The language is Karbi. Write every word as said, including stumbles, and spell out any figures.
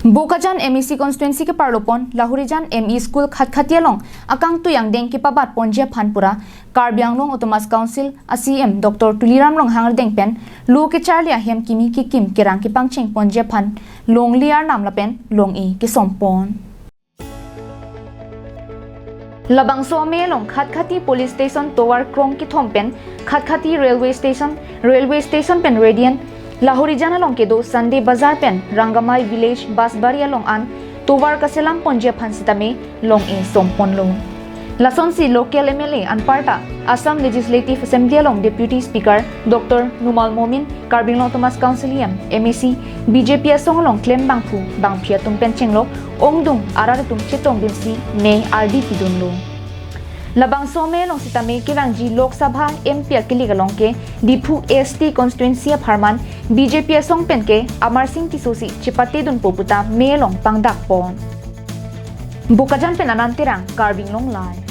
Bokajan M A C constituency keparlopon Lahorijan M E School Khatkhati along akangtui angdeng kepabat ponji aphan pura Karbi Anglong Autonomous Council a C M Doctor Tuliram Ronghang ardeng pen lo kecharli ahem kimi kekim kerang kepangcheng ponji aphan longle arnam lapen long-e kesompon. Labangso amei along Khatkhati Police Station tovar krong kethom pen Khatkhati Railway Station, Railway Station pen Radiant, Lahorijan along kedo Sunday Bazar pen Rangamai Village Basbari along an tovar kaselam ponji aphan sitame long-e somponlo. Lasonsi local M L A anparta Assam Legislative Assembly along Deputy Speaker Doctor Numal Momin, Karbi Anglong Autonomous Council E M, M A C, B J P asong along klembangphu bangphi atum pen chenglok ongdung arat atum chetongdunsi mei ardi pidunlo. Labangso amei along sitame kevangji Lok Sabha M P akilik along ke Diphu S T constituency apharman B J P asong pen ke Amar Sing Tisso si chepatedunpo puta mei along pangdakpon. Bokajan pen Anand Terang, Karbi Anglong Live.